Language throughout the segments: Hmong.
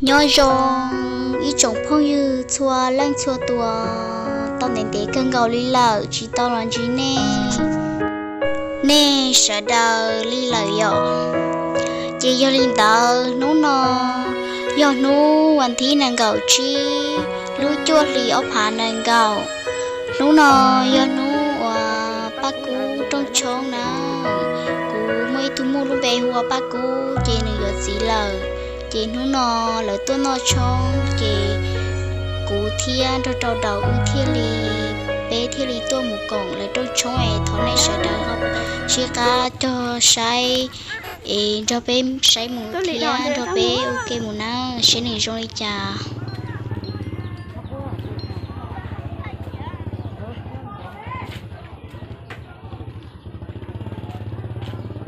Nyob zoo ib tsoom phooj ywg txhua leej txhua tus, tau ntev ntev kawg nkaus li lawm tsis tau los ntsib nej, nej sawv daws li lawm yom. Ces yog li ntawd hnub no yog hnub vas thib nees nkaum tsib lub cuaj hli ob phav nees nkaum. Hnub no yog hnub uas Paj Kub rooj tshoob na. Kuv muaj ib tug muj lub npe hu ua Paj Kub ces nws yuav txiv lawm. Ces hnub no lawv tuaj noj tshoob ces kuv thiab nraug rau daus wb thiaj li, peb thiaj li tuaj mus koom lawv rooj tshoob es thov nej sawv daws ho sib qab cog saib es nrog peb saib mus thiab nrog peb ua ke mus na, saib nws zoo li cas.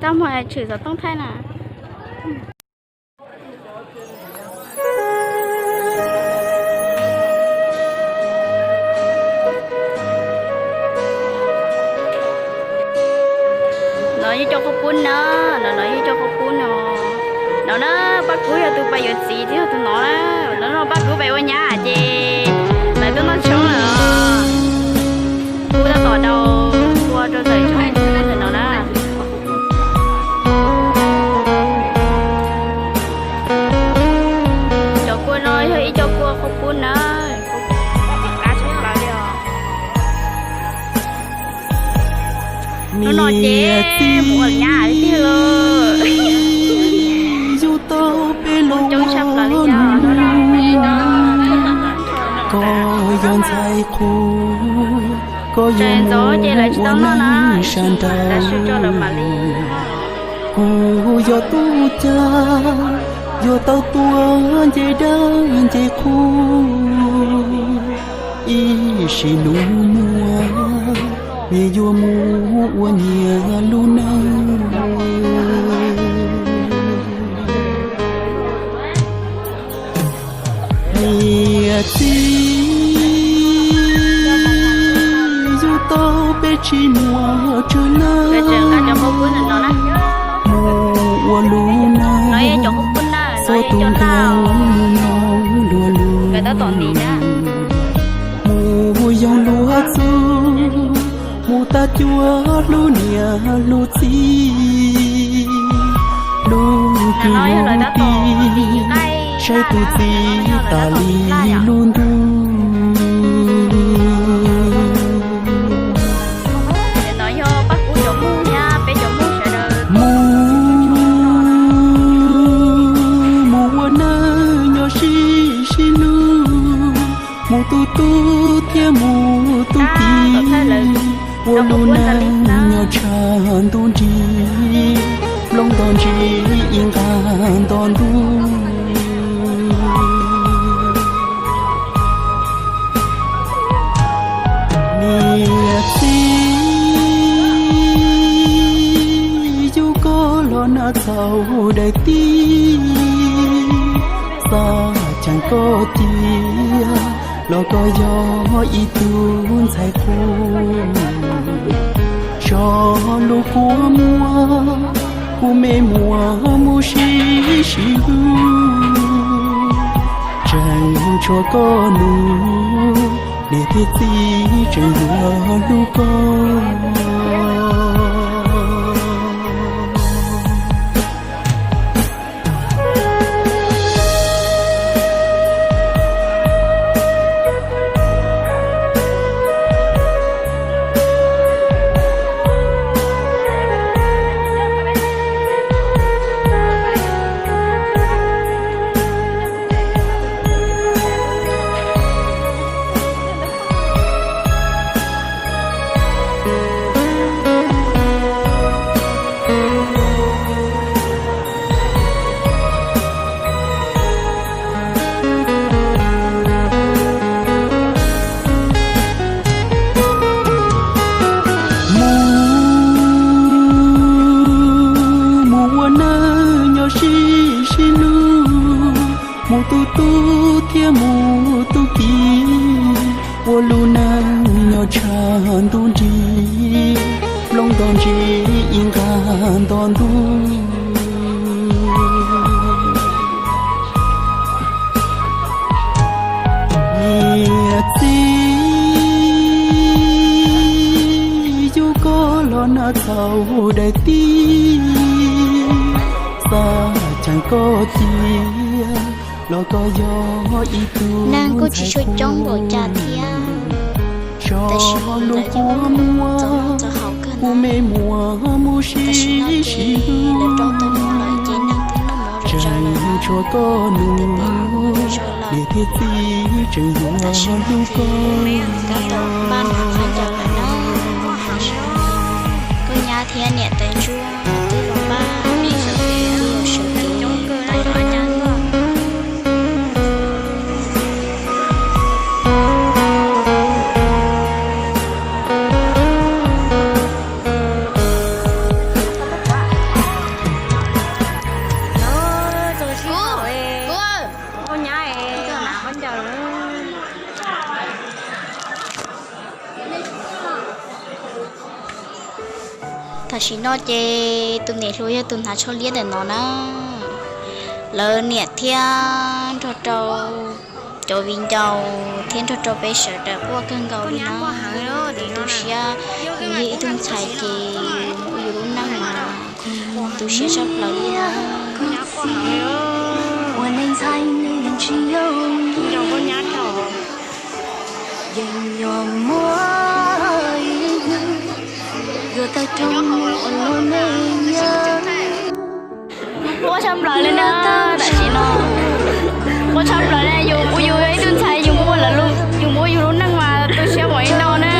Tab hmo tshwm xov tooj thaij na. No yog cov qhaub poob na, no no yog cov qhaub poob no. No na, Paj Kub yog tus pais yuav txiv thiab yog tus no na. No no Paj Kub pais ua nyab ces lawv tuaj noj tshoob lawm. Kuv tab tom daus kua rau ntawm tsob qhaub poob ntawm no na. Cov kua no yog ib co kua qhaub poob na. Hnub no ces mus ua nyab tiag lauj. Yug tau peb los coob tshaj plaws li yog hnub no. Koj yog ntxhais qhua, koj yog mus ua neej sab nraud. Kuv yog tub cag, yuav tau tuav nce dawb nce qhub. Ib sim hnub muaj, nyias yuav mus ua nyias lub neej. Niam txiv, yug tau peb tsis muaj tsawg leej, mus ua lub neej txhob tu nkees mus mloog luag lus, mus yoo luag txuj, mus tag cuag hlub niam hlub txiv, hlub kwv hlub tij, saib tus txiv tas li lub ntuj. Mus, mus ua neej nyob sib sib hlub, mus tu tub thiab mus tu kiv, ua lub neej nyob tshav ntuj nrig, nplooj nto ntsis ib nqag nto ntuj. Niam txiv, yug koj los nag txhaum daim tib, xav cheem koj tiag los koj yog ib tug ntxhais qhua. Tso lub kua muag kuv me muam mus sib sib hlub, tseem tshuav koj nus, niam thiab txiv tseem yuav hlub koj. Mus, mus ua neej nyob sib sib hlub, mus tu tub thiab mus tu kiv, ua lub neej nyob tshav ntuj nrig, nplooj nto ntsis ib nqag nto ntuj. Txhaum daim tib, xav cheem koj tiag, los koj yog ib tug neeg kuj tsis tshua coob npaum cas thiab. Tab sis lawv yeej ua txaus noj txaus haus kawg na. Tab sis no ces lawv rau tau noj lawm ces neeg twb noj mov zom zaws lawm, tseem tseem zoo lawm. Tab sis no ces tab tom npaj nram qab ncaws lawm na. Koj nyab thiab niam tais ntsuag twb los npaj sawv kev tau los nyab. Tam sim no ces tus niam hluas yog tus hnav tsho liab ntawm no na. Lawv niam thiab nrog rau cov viv ncaus thiab nrog rau peb sawv daws quaj kawg nkaus li na. Tu siab, yus yog ib tug ntxhais ces yus ua yus lub neej mas tu siab tshaj plaws li na. Ua neej ntxhais nws yeej tsis yooj yim, yeej yuav muaj ib hnub yuav tawg rooj ua luag neej nyob. Quaj tshaj plaws li na, tam sim no quaj tshaj plaws li, yus ua yus ib tug ntxhais yus mus ua lawv, yus mus ua yus lub neej mas tu siab npaum li no na.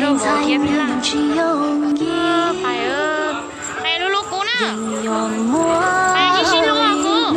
Thiab Phij Laj. Qhia, qhia hlub hlub kuv na. Qhia sib sib hlub kuv.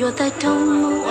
Yuav tawg rooj mus